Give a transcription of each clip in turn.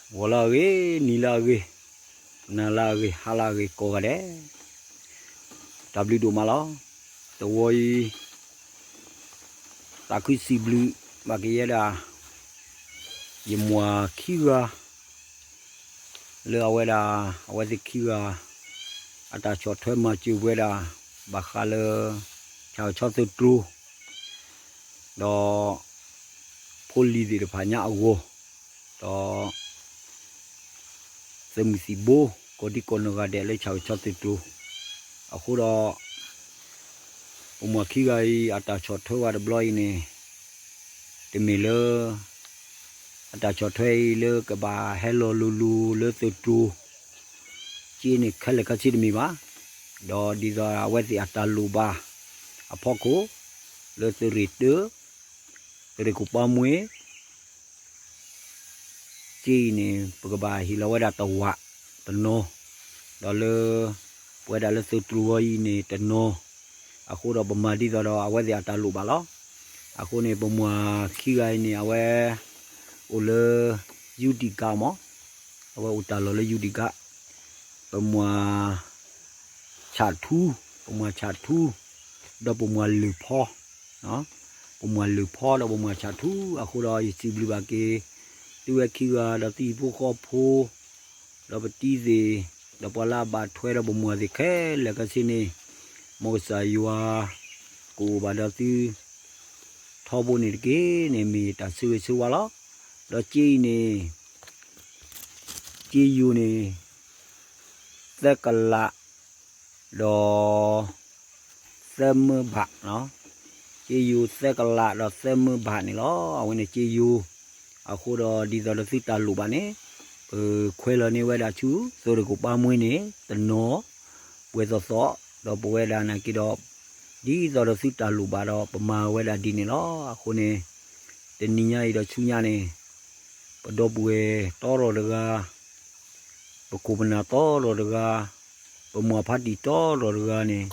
ဂီၤလၢအဂ့ၤ, နံၤလၢအဂ့ၤ, နၤလၢအဂ့ၤ, ဟါလၢအဂ့ၤ ကိးဂၤဒဲး, တၢ်ဘျုးဒိၣ်မးလီၤ. တဝီအံၤ သးခုစံးဘျုးဘၣ်က့ၤယဲဒၣ် ယမုၢ်ခံဂၤ လၢအဝဲဒၣ် အဝဲသ့ၣ်ခံဂၤ အတၢ်ဆီၣ်ထွဲမၤစၢၤပဝဲဒၣ် ဘၣ်ဃးလၢ ဆၣ်ကဆီသုးတြိၤ ဒီး ဖိလံၤသ့ၣ်တဖၣ်ညါအဂီၢ်, ဒီး သုးမုၢ်သံၣ်ဘိ ကိးဒံကိးနီၢ်ဂၤဒဲးလၢဆၣ်ကဆီသုးတြိၤ, အဃိဒီး ပမုၢ်ခံဂၤအံၤအတၢ်ဆီၣ်ထွဲဝဲတဘျီအံၤန့ၣ် တမ့ၢ်လၢ အတၢ်ဆီၣ်ထွဲအံၤလၢကဘၣ်ဟဲလီၤလိၤလိၤလၢသုးတြိၤ က့န့ၣ်ခဲလၢာ်ခဲဆ့တမ့ၢ်ဘၣ်, ဒီးဒ်သိးအဝဲသ့ၣ်အတၢ်လိၣ်ဘၣ် အဖီခိၣ် လၢသုးရ့ၣ်တၢ သုးရ့ၣ်ကိၣ်ပၤမှ့ က့အံၤန့ၣ် ပကဘၣ်ဟ့ၣ်လီၤဝဲဒၣ်တဝာ်တနီၤ, ဒီးလၢ ပဝဲဒၣ်လၢသုးတြိၤဝဲအံၤန့ၣ်တနီၤ, အဃိဒီးပမၤဒ်သိးဒီးအဝဲသ့ၣ်အတၢ်လိၣ်ဘၣ်လီၤ. အဃိန့ၣ် ပမုၢ်ခံဂၤအံၤန့ၣ် အဝဲ အိၣ်လၢ ယူဒံကါမး, အဝဲအိၣ်တၢ်လီၢ်လၢယူဒံကါ, ပမုၢ် ဆၣ်ထူ, ပမုၢ်ဆၣ်ထူ, ဒီးပမုၢ်လၢၢ်ဖီ, ပမုၢ်လၢၢ်ဖီဒီးပမုၢ်ဆၣ်ထူ, အဃိဒီးယစံးဘျုးဘၣ်က့ၤ သုဝဲခံဂၤဒီးသုဟံၣ်ဖိဃီဖိ, ဒီးပတံၤသ့ၣ်, ဒီးပှၤလၢအဘၣ်ထွဲဒီးပမုၢ်သ့ၣ်ခဲလၢာ်ခဲဆ့န့ၣ်, မ်ကစၢ်ယွၤ ကအိၣ်ဘၣ်ဒီးသု ထီဘိန့ၣ်တက့ၢ်န့ၣ် မ့ၢ်တၢ်ဆၢဂ့ၤဆၢဝါလီၤ. ဒီးက့အံၤန့ၣ် က့ယိၤန့ၣ် သၢကလး ဒီး သၢမၢဘး, က့ယိၤသၢကလးဒီးသၢမၢဘးန့ၣ်လီၤ. အဝဲန့ၣ်က့ယိၤ, အဃိဒီးဒ်သိးဒီးသုတၢ်လိၣ်ဘၣ်န့ၣ် ပခွဲးလီၤန့ၢ်ဝဲဒၣ်ဆူ သုးရ့ၣ်ကိၣ်ပၤမှ့န့ၣ် တနီၤ ပှဲၤသီသီ, ဒီးပဝဲဒၣ်နာ်က့ဒီး ဒ်သိးဒီးသုတၢ်လိၣ်ဘၣ်ဒီး ပမၤဝဲဒၣ်ဒ်န့ၣ်လီၤ. အဃိန့ၣ် တနံၤညါအံၤဒီးဆူညါန့ၣ် ပဒီပုၢ်ဝဲၢ်တီထီၣ်တဂၤ, ပခိၣ်ပနၢ်တီထီၣ်တဂၤ, ပမိၢ်ဖါတံၢ်တီထီၣ်တဂၤန့ၣ်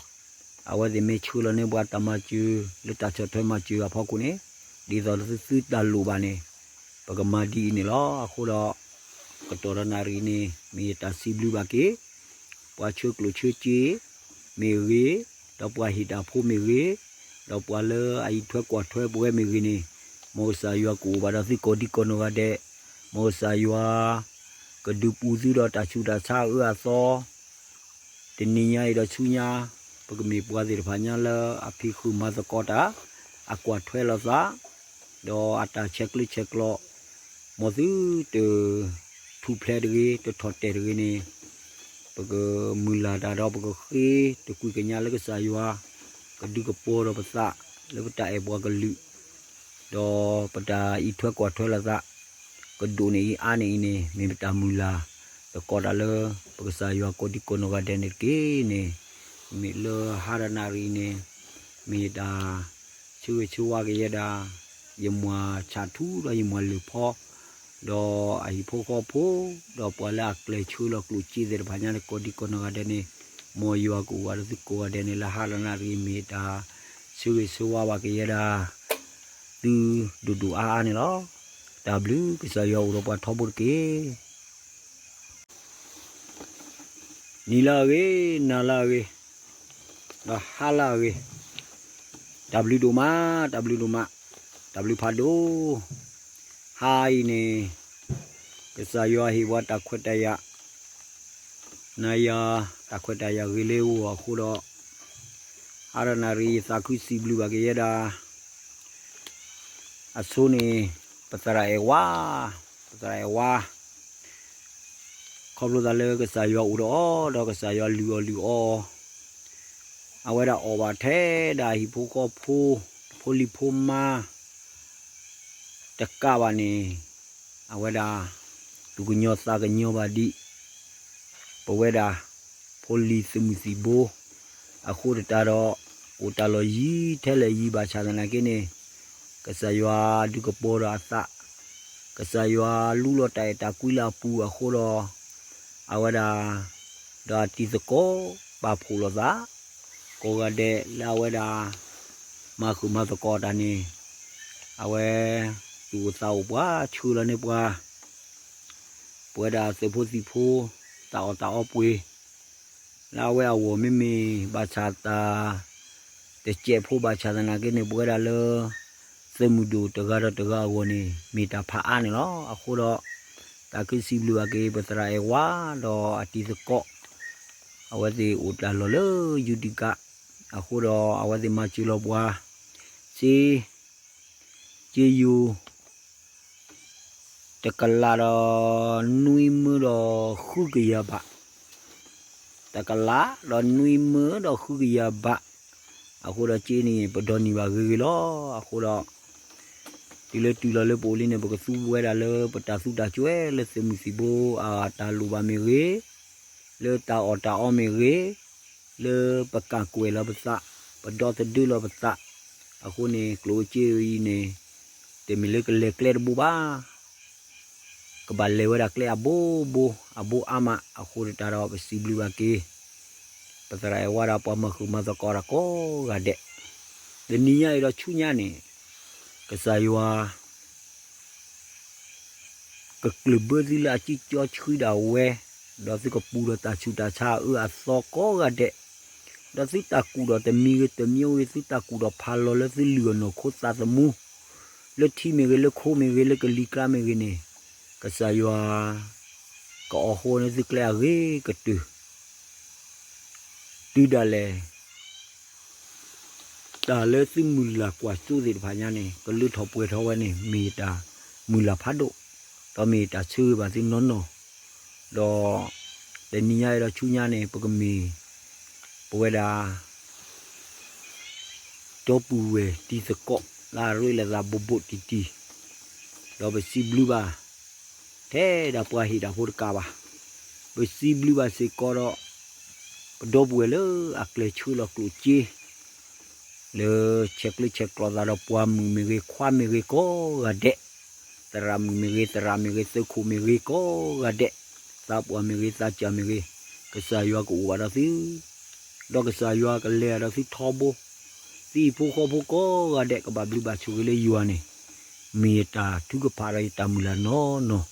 အဝဲသ့ၣ်မ့ၢ်ဆှၢလီၤန့ၢ်ပှၤတၢ်မၤစၢၤ လၢတၢ်ဆီၣ်ထွဲမၤစၢၤအဖီခိၣ်န့ၣ် ဒ်သိးသုသုတၢ်လိၣ်ဘၣ်န့ၣ် ပကမၤဒ်အံၤန့ၣ်လီၤ. အဃိဒီး ကတီၢ်ဒီးနၣ်ရံၣ်န့ၣ် မ့ၢ်ယတၢ်စံးဘျုးဘၣ်က့ၤ ပှၤဆှၢကျိၣ်ဆှၢစ့မ့ၢ်ဂ့ၤ, ဒီးပှၤဟ့ၣ်တၢ်ဖိမ့ၢ်ဂ့ၤ, ဒီးပှၤလၢအအံးထွဲကွၢ်ထွဲပဝဲမ့ၢ်ဂ့ၤန့ၣ်, မ်ကစၢ်ယွၤကအိၣ်ဘၣ်ဒီးသုကိးဒံကိးနီၢ်ဂၤဒဲး, မ်ကစၢ်ယွၤ ကဒုးပူၤသုဒီးတၢ်ဆူးတၢ်ဆါအၢအသီ တနံၤညါအံၤဒီးဆူညါ, ပကမ့ၢ်ပှၤသ့ၣ်တဖၣ်ညါလၢအဖံးဃုာ်မၤသကိးတၢ်, အကွၢ်ထွဲလိာ်သး, ဒီးအတၢ်ဆဲးကျၢဆဲးကျိး, မ်သုတ ထူၣ်ဖျဲးတဂ့ၤ, တထီၣ်တဲာ်တဂ့ၤန့ၣ်, ပကမုၢ်လၢ်တၢ်ဒီးပကဃ့တကွံာ်ကညးလၢကစၢ်ယွၤ ကဒုးကပီၤဒီးပသး လၢပတၢ်အဲၣ်ပှၤကလုာ် ဒီးပတၢ်အံးထွဲကွၢ်ထွဲလိာ်သး ကဒိၣ်န့ၢ်အံၤအါန့ၢ်အံၤန့ၣ် မ့ၢ်ပတၢ်မုၢ်လၢ် သကိးတၢ်လၢ ပကစၢ်ယွၤကိးဒံကိးနီၢ်ဂၤဒဲးန့ၣ်တက့ၢ်န့ၣ်, မ့ၢ်လၢဟါဒီးနၣ်ရံၣ်န့ၣ်, မ့ၢ်တၢ်ဆၢဂ့ၤဆၢဝါက့ၤယဲဒၣ် ယမုၢ်ဆၣ်ထူဒီးယမုၢ်လၢၢ်ဖီ ဒီးအဟံၣ်ဖိဃီဖိ, ဒီးပှၤလၢအကျဲၤဆှၢလီၤကျိၣ်စ့သ့ၣ်တဖၣ်ညါန့ၣ် ကိးဒံကိးနီၢ်ဂၤဒဲးန့ၣ်, မ်ယွၤကအိၣ်ဝးဒီးသုကိးဂၤဒဲးန့ၣ် လၢဟါဒီးနၣ်ရံၣ်မ့ၢ်တၢ်ဆၢဂ့ၤဆၢဝါဘၣ်က့ၤယဲဒၣ် သုဒိၣ်ဒိၣ်အါအါန့ၣ်လီၤ. တၢ်ဘျုးကစၢ်ယွၤအိၣ်ဒီးပှၤထီဘိတက့ၢ်. နံၤလၢအဂ့ၤ, နၤလၢအဂ့ၤ, ဒီးဟါလၢအဂ့ၤ, တၢ်ဘျုးဒိၣ်မး, တၢ်ဘျုးဒိၣ်မး, တၢ်ဘျုးဖးဒိၣ်. ဟါအံၤန့ၣ် ကစၢ်ယွၤဟ့ၣ်ပှၤတၢ်ခွဲးတၢ်ယာ်, နၤယၤ တၢ်ခွဲးတၢ်ယာ်ဂ့ၤလၢအဂီၢ်အဃိဒီး, ဟါဒီးနၣ်ရံၣ်ယသးခုစံးဘျုးဘၣ်က့ၤယဲဒၣ် အဆိန့ၣ် ပသရၣ်အဲၣ်ဝါ, ပသရၣ်အဲၣ်ဝါ, ခီဖျိသးလၢကစၢ်ယွၤအိၣ်ဒီးအီၤ ဒီးကစၢ်ယွၤလုၢ်အီၣ်လုၢ်အီအီၤ, အဝဲဒၣ်အီၣ်ဘၣ်ထဲဒၣ်ဟံၣ်ဖိဃီဖိ, ဖိလံၤဖိမါ တကးဘၣ်န့ၣ်, အဝဲဒၣ် သူၣ်ကညီၤသးကညီၤဘၣ်ဒံး ပဝဲဒၣ် ဖိလံၤသုးမုၢ်သံၣ်ဘိ အဃိသတးဒီး အိၣ်တၢ်လီၢ်ယံၤထဲလဲၣ်ယံၤဘၣ်ဆၣ်သနာ်က့န့ၣ်, ကစၢ်ယွၤဒုးကပီၤဒီးအသး, ကစၢ်ယွၤလူလီၤတၢ်အဲၣ်တၢ်ကွံလၢအပူၤအဃိဒီး, အဝဲဒၣ် ဒီးအတံၤသကိးပာ်ဖှိၣ်လိာ်သး ကိးဂၤဒဲးလၢအဝဲဒၣ် မၤဃုာ်မၤသကိးတၢ်န့ၣ်, အဝဲ သူၣ်အိၣ်သးအိၣ်ပှၤဆှၢလီၤန့ၢ်ပှၤ ပဝဲဒၣ်သုးဖိသံၣ်ဖိ တၢ်အီၣ်တၢ်အီပှ့ၤ လၢအဝဲအဂီၢ် မ့မ့ၢ်ဘၣ်ဆၣ်တၢ်တစဲးဖိ ဘၣ်ဆၣ်သနာ်က့န့ၣ် ပဝဲဒၣ်လၢ သုးမုၢ်ဒိၣ်တဂၤဒီးတဂၤအဂီၢ်န့ၣ် မ့ၢ်တၢ်ဖးအါန့ၣ်လီၤ. အဃိဒီး တၢ်ကစံးဘျုးဘၣ်က့ၤ ပသရၣ်အဲၣ်ဝါဒီးအတံၤသကိး အဝဲသ့ၣ်အိၣ်တၢ်လီၢ်လၢယူဒံကး အဃိဒီးအဝဲသ့ၣ်မၤစၢၤလီၤပှၤ စ့ စ့ယိၤ တကလးဒီးနွံမၢဒီးဃုကယၤဘး, တကလးဒီးနွံမၢဒီးဃုကယၤဘး, အဃိဒီးစ့န့ၣ် ပဒိးန့ၢ်ဘၣ်ဂ့ၤဂ့ၤလီၤ. အဃိဒီး တုၤလၢတုၤလီၤလၢပအိၣ်လံန့ၣ် ပကသူဝဲဒၣ်လၢပတၢ်သူတၢ်စွဲလၢသုးမုၢ်သံၣ်ဘိအတၢ်လိၣ်ဘၣ်မ့ၢ်ဂ့ၤ, လၢတၢ်အီၣ်တၢ်အီမ့ၢ်ဂ့ၤ, လၢပကၣ်ကွဲၢ်လီၤပသး, ပဒီသဒၢလီၤပသး, အဃိန့ၣ် ကျိၣ်စ့အံၤန့ၣ် တမ့ၢ်လၢကလဲၤကျဲတဘိဘၣ် ကဘၣ်လဲၤဝဲဒၣ်ကျဲအဘိဘိ အဘိအါမး အဃိတၢ်ဒီး ပစံးဘျုးဘၣ်က့ၤ ပသရၣ်အဲၣ်ဝါဒီးပှၤမၤဃုာ်မၤသကိးတၢ်ကိးဂၤဒဲး, တနံၤညါအံၤဒီးဆူညါန့ၣ် ကစၢ်ယွၤ ကကျၢၢ်ဘၢသုလၢအကံၢ်ကၠီဆှံဒၣ်ဝဲ, ဒီးသုကပူၤဒီးတၢ်ဆူးတၢ်ဆါအအၢအသီကိးဂၤဒဲး, ဒီးသုတၢ်ကူၣ်ဒီးတမံၤဂ့ၤတမံၤဂ့ၤ သုတၢ်ကူၣ်ဒီးဖးလီၤလၢသုလုၢ်အီၣ်နီၢ်ခိသးသမူ, လၢထံမ့ၢ်ဂ့ၤ လၢခိမ့ၢ်ဂ့ၤ လၢကလံၤကျါမ့ၢ်ဂ့ၤန့ၣ်, ကစၢ်ယွၤ ကအီၣ်ဃီန့ၢ်သုကျဲအဂ့ၤကတၢၢ် တုၤဒၣ်လဲာ် တၢ်လၢသုမုၢ်လၢ်ကွၢ်စိသ့ၣ်တဖၣ်ညါန့ၣ် ကလၢထီၣ်ပှဲၤထီၣ်ဝဲန့ၣ် မ့ၢ်တၢ်မုၢ်လၢ်ဖးဒိၣ်, ဒီးမ့ၢ်တၢ်ဆၢဂ့ၤဘၣ်သုနီၢ်နီၢ်, ဒီးတနံၤညါအံၤဒီးဆူညါန့ၣ် ပကမ့ၢ် ပဝဲဒၣ် ဒီပုၢ်ဝဲၢ်တံၤသကိး လၢအရ့လိာ်သးဘူးဘူးတံၢ်တံၢ်, ဒီးပစံးဘျုးဘၣ် ထဲဒၣ်ပှၤဟ့ၣ်တၢ်ဖိတကးဘၣ်, ပစံးဘျုးဘၣ်စ့ၢ်ကီးဒီး ပဒီပုၢ်ဝဲၢ်လၢအကျဲၤဆှၢလီၤကျိၣ်စ့ လၢဆဲးကျၢဆဲးကျိးသးဒီးပှၤမုၣ်မ့ၢ်ဂ့ၤ ခွါမ့ၢ်ဂ့ၤကိးဂၤဒဲး, သရၣ်မုၣ်မ့ၢ်ဂ့ၤ သရၣ်မ့ၢ်ဂ့ၤ သုးခိၣ်မ့ၢ်ဂ့ၤကိးဂၤဒဲး, သးပှၢ်မ့ၢ်ဂ့ၤ သးစၢ်မ့ၢ်ဂ့ၤ, ကစၢ်ယွၤကအိၣ်ဘၣ်ဒီးသု ဒီးကစၢ်ယွၤကလဲၤဒီးသုထီဘိ, သုဟံၣ်ဖိဃီဖိကိးဂၤဒဲး ကဘၣ်ဘျုးဘၣ်ဆိၣ်ဂ့ၤလၢယွၤန့ၣ်, မ့ၢ်ယတၢ်ထုကဖၣ်ဒီးယတၢ်မုၢ်လၢ်နီၢ်နီၢ်,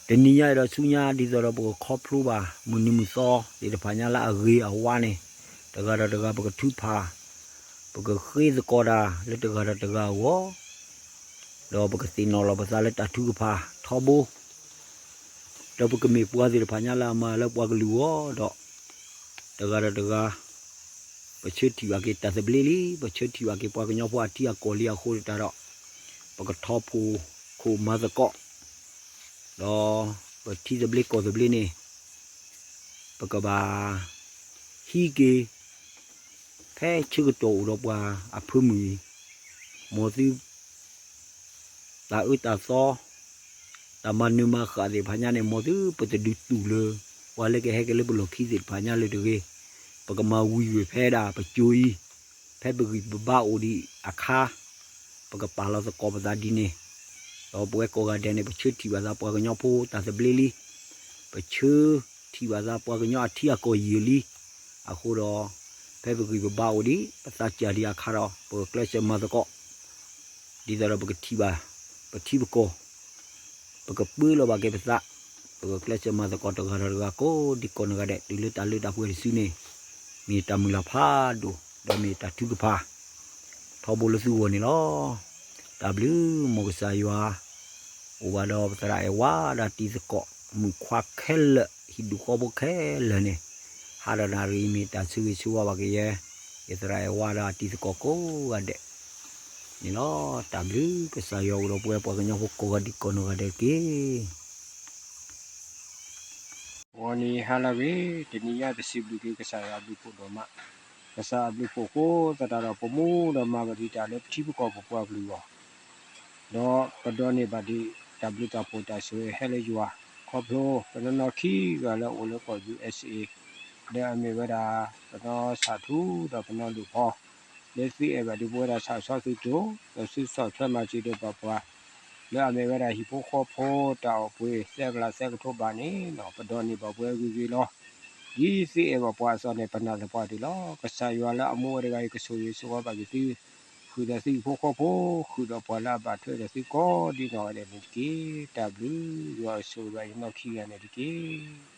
တနံၤညါအံၤဒီးဆူညါ ဒ်သိးဒီးပကခီဖျိဘၣ် မုၢ်နံၤမုၢ်သီသ့ၣ်တဖၣ်ညါလၢအဂ့ၤအဝါန့ၣ်, တဂၤဒီးတဂၤပကထုကဖၣ်, ပကဃ့သကိးတၢ်လၢတဂၤဒီးတဂၤအဂီၢ်, ဒီးပကသ့ၣ်နီၣ်လီၤပသးလၢတၢ်ထုကဖၣ်ထီဘိ, ဒီးပကမ့ၢ်ပှၤသ့ၣ်တဖၣ်ညါလၢအမၤလၢပှၤကလုာ်အဂီၢ်ဒီး, တဂၤဒီးတဂၤ ပဆၢထံၣ်ဘၣ်က့ၤတၢ်သဘျ့လံ, ပဆၢထံၣ်ဘၣ်က့ၤပှၤကညီဖိအထံအကီၢ်လံအဃိတၢ်ဒီး, ပကထီၣ်ဖိခိၣ်မၤသကိး, ဒီးပထံသဘျ့ကီၢ်သဘျ့န့ၣ်, ပကဘၣ်ဟံးက့ၤ ဖဲဆၢကတီၢ်အိၣ်ဒီးပှၤအဖၢမုၢ်အံၤ, မ်သု တၢ်အၢတၢ်သီ, တၢ်မၤနၢၤမၤဃၣ်သ့ၣ်တဖၣ်ညါန့ၣ် မ်သုပတဒုးတူၢ်လၢ ပှၤလၢကဟဲက့ၤလၢပလီၢ်ခံသ့ၣ်တဖၣ်ညါလၢၤတဂ့ၤ, ပကမၤဝံၤဝဲဖဲဒၣ်ပစိၤအံၤ, ဖဲပဂံၢ်ပဘါအိၣ်ဒံးအခါ, ပကပာ်လီၤသကိးပသးဒ်န့ၣ်, ဒီးပဝဲကိးဂၤဒဲးန့ၣ် ပဆၢထံၣ်ဘၣ်သးပှၤကညီဖိတၢ်သဘျ့လံ, ပဆၢထံၣ်ဘၣ်သးပှၤကညီအထံအကီၢ်ယံာ်လံ, အဃိဒီး ဖဲပဂံၢ်ပဘါအိၣ်ဒံး ပသးစၢ်ဒံးအခါဒီး ပကကျဲးစၢးမၤသကိး ဒ်သိးဒီးပကထံၣ်ဘၣ် ပထံပကီၢ်, ပကပၢလီၤဘၣ်က့ၤပသး, ပကကျဲးစၢးမၤသကိးတဂၤဒီးတဂၤကိးဒံကိးနီၢ်ဂၤဒဲး တုၤလၢတၢ်လၢတၢ်ပှဲၤတစုန့ၣ်, မ့ၢ်တၢ်မုၢ်လၢ်ဖးဒိၣ် ဒီးမ့ၢ်တၢ်ထုကဖၣ် ထီဘိလၢသုဂီၢ်န့ၣ်လီၤ. တၢ်ဘျုး မ်ကစၢ်ယွၤ အိၣ်ဘၣ်ဒီးပသရၣ်အဲၣ်ဝါဒီးတံၤသကိး မုၣ်ခွါခဲလၢာ် ဟံၣ်ဒူၣ်ဃီဖိခဲလၢာ်န့ၣ်, ဟါဒီးနၣ်ရံၣ်မ့ၢ်တၢ်ဆၢဂ့ၤဆၢဝါဘၣ်က့ၤယဲ, ယသရၣ်အဲၣ်ဝါဒီးတံၤသကိးကိးဂၤဒဲးန့ၣ်လီၤ. တၢ်ဘျုး ကစၢ်ယွၤအိၣ်ဒီးပဝဲပှၤကညီဖိကိးဂၤဒံးကိးနီၢ်ဂၤဒဲးတက့ၢ်. ဂီၤနံၤဟါလၢအဂ့ၤ, တနံၤညါပစံးဘျုးက့ၤ ကစၢ်ယွၤအဘျုးဖှိၣ်ဒိၣ်မး, ကစၢ်အဘျုးဖှိၣ်ဃိသတးဒီး ပမူဒီးမၤဘၣ်ဒံးတၢ်လၢပထံပကီၢ်ပပှၤကလုာ်အဂီၢ်, ဒီးပဒိးန့ၢ်ဘၣ်ဒံး တၢ်ဘျုးတၢ်ဖှိၣ်တၢ်ဆိၣ်ဂ့ၤဟဲလၢယွၤ, ခီဖျိပနီၢ်နီၢ်ခံဂၤလၢအအိၣ်လၢကီၢ် ယူၢ်အ့ၣ်စ့ၣ်အ့ၣ်, လၢအမ့ၢ်ဝဲဒၣ် ပနီၢ်ဆၣ်ထူဒီးပနီၢ်လူၢ်ဖီ လၢသုအဲၣ်ဘၣ်ဒံးပဝဲဒၣ်ဆၣ်ဆီသုတိၤ, ဒီးသုဆီၣ်ထွဲမၤစၢၤဒံးဘၣ်ပှၤ, လၢအမ့ၢ်ဝဲဒၣ်ဟံၣ်ဖိဃီဖိတၢ်အီၣ်ပှ့ၤ သဲကလးသဲကထိဘၣ်န့ၣ်လီၤ. ပဒိးန့ၢ်ဘၣ်ပှၤဂ့ၤဂ့ၤလီၤ. ဒ်သုအဲၣ်ဘၣ်ပှၤအသိးန့ၣ် ပနာ်သပှၢ်ဒံးလီၤ. ကစၢ်ယွၤလၢအမူဝဲတဂၤအံၤ ကဆိၣ်ဂ့ၤဆိၣ်ဝါဘၣ်က့ၤသု, ဃုာ်ဒီးသုဟံၣ်ဖိဃီဖိ, ဃုာ်ဒီးပှၤလၢအဘၣ်ထွဲဒီးသုကိးဒ်နီၢ်ဂၤဒဲးန့ၣ်တက့ၢ်. တၢ်ဘျုးယွၤအစိၤဒီးယနီၢ်ခံဂၤန့ၣ်တက့ၢ်.